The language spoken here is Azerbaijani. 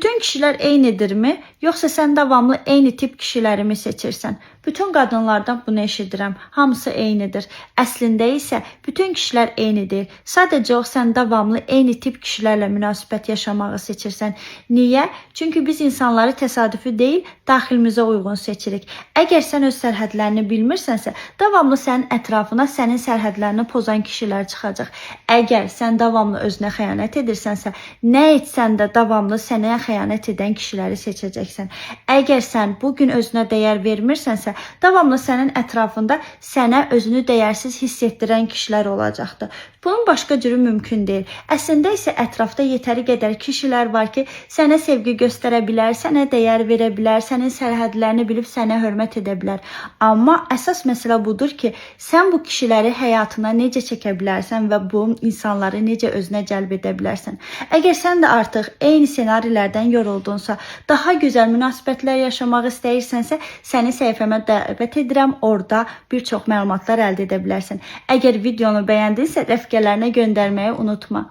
Bütün kişilər eynidirmi, yoxsa sən davamlı eyni tip kişilərimi seçirsən? Bütün qadınlardan bunu eşidirəm. Hamısı eynidir. Əslində isə bütün kişilər eyni deyil. Sadəcə o sən davamlı eyni tip kişilərlə münasibət yaşamağı seçirsən. Niyə? Çünki biz insanları təsadüfi deyil, daxilimizə uyğun seçirik. Əgər sən öz sərhədlərini bilmirsənsə, davamlı sənin ətrafına sənin sərhədlərini pozan kişilər çıxacaq. Əgər sən davamlı özünə xəyanət edirsənsə, nə etsən də davamlı sənə xəyanət edən kişiləri seçəcəksən. Əgər sən bu gün özünə dəyər vermirsənsə, davamlı sənin ətrafında sənə özünü dəyərsiz hiss etdirən kişilər olacaqdır. Bunun başqa cürü mümkün deyil. Əslində isə ətrafda yetəri qədər kişilər var ki, sənə sevgi göstərə bilər, sənə dəyər verə bilər, sənin sərhədlərini bilib sənə hörmət edə bilər. Amma əsas məsələ budur ki, sən bu kişiləri həyatına necə çəkə bilərsən və bu insanları necə özünə cəlb edə bilərsən. Əgər sən də artıq eyni ssenarilərdən yoruldunsa, daha gözəl münasibətlər yaşamaq istəyirsənsə, səni səhifəmə dəvət edirəm. Orada bir çox məlumatlar əldə edə bilərsən. Əgər videonu bəyəndinsə, rəfiqələrinə göndərməyi unutma.